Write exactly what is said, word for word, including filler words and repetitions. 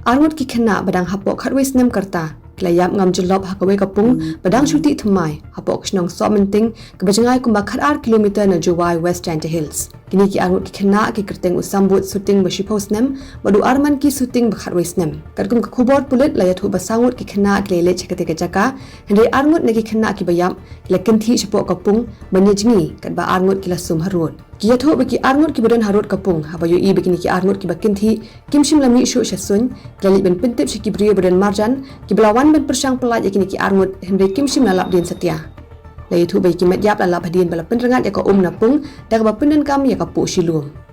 Arngut ki khynnah ba dang hapoh khatwei snem ka rta ki la ïap ngam jyllop ha kawei ka pung ba dang shu tih thymmai hapoh ka shnong Sohmynting, kaba jngai kumba khatar kilometer na Jowai, West Jaintia Hills. Kine ki arngut ki khynnah ki kyrteng u Sambud Suting ba shiphew snem bad u Armanki Suting ba khatwei snem. Katkum ka khubor pulit la ïathuh ba saw ngut ki khynnah ki la leit sha katei ka jaka, hynrei arngut na ki khynnah kiba ïap ki la kynthih shapoh ka pung ban ïajngi, katba arngut ki la sum harud. Ki ïathuh ba ki arngut kiba don harud ka pung, haba ïohi ba kine ki arngut kiba kynthih kim shym la mih shuh sha suiñ, ki la leit ban pyntip sha ki briew ba don marjan kiba la wan ban pyrshang pyllait ïa kine ki arngut, hynrei kim shym la lap dien satia. La ïathuh ba ïa ki met ïap la lap hadien ba la pynrngat ïa ka um na pung da kaba pyndonkam ïa ka puh shilum.